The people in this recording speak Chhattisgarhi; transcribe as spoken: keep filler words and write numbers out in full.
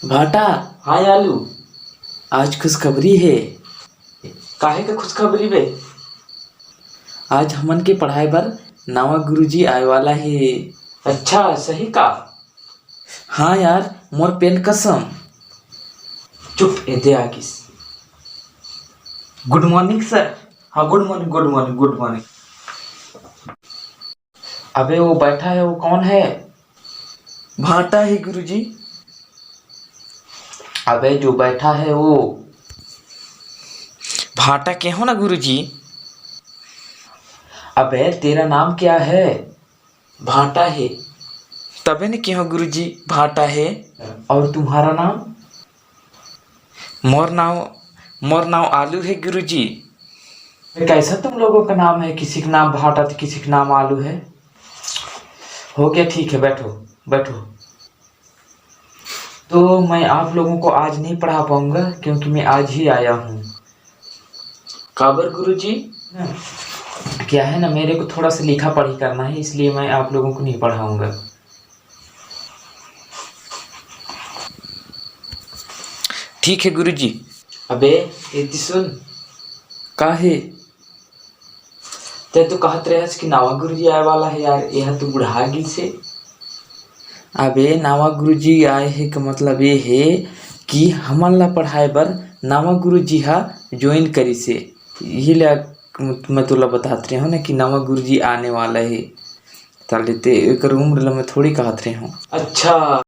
भाटा। हाँ आलू। आज खुशखबरी हे। काहे के खुशखबरी बे? आज हमन के पढ़ाए बर नवा गुरुजी आए वाला हे। अच्छा, सही का? हाँ यार, मोर पेन कसम। चुप, एदे आगिस। Good morning sir। हाँ, good morning, good morning, good morning। अबे वो बैठा है, वो कौन है? भाटा है गुरुजी। अबे जो बैठा है वो। भाटा के हो ना गुरुजी। अबे तेरा नाम क्या है? भाटा है। तबे ने के हो गुरुजी, भाटा है। और तुम्हारा नाम? मोर नाव मोर नाव आलू है गुरुजी। कैसा तुम लोगों का नाम है, किसी का नाम भाटा तो किसी का नाम आलू है। हो गया, ठीक है, बैठो, बैठो। तो मैं आप लोगों को आज नहीं पढ़ा पाऊंगा क्योंकि मैं आज ही आया हूँ। काबर गुरुजी? क्या है ना, मेरे को थोड़ा सा लिखा पढ़ी करना है, इसलिए मैं आप लोगों को नहीं पढ़ाऊंगा। ठीक है गुरुजी। अबे, एती सुन। का हे? ते तो कहत रहस कि नावा गुरुजी आए वाला है यार, यह तो बुढ़ा गिस हे। अबे, नावा गुरुजी आए हे का मतलब ये हे कि हमन ला पढ़ाए बर नावा गुरुजी हा ज्वाइन करिस हे। यही ला मैं तोला बतात रहे हो ना कि नावा गुरुजी आने वाला है। ताले ते एकर उम्र ला मैं थोड़ी कहत रहे हो। अच्छा।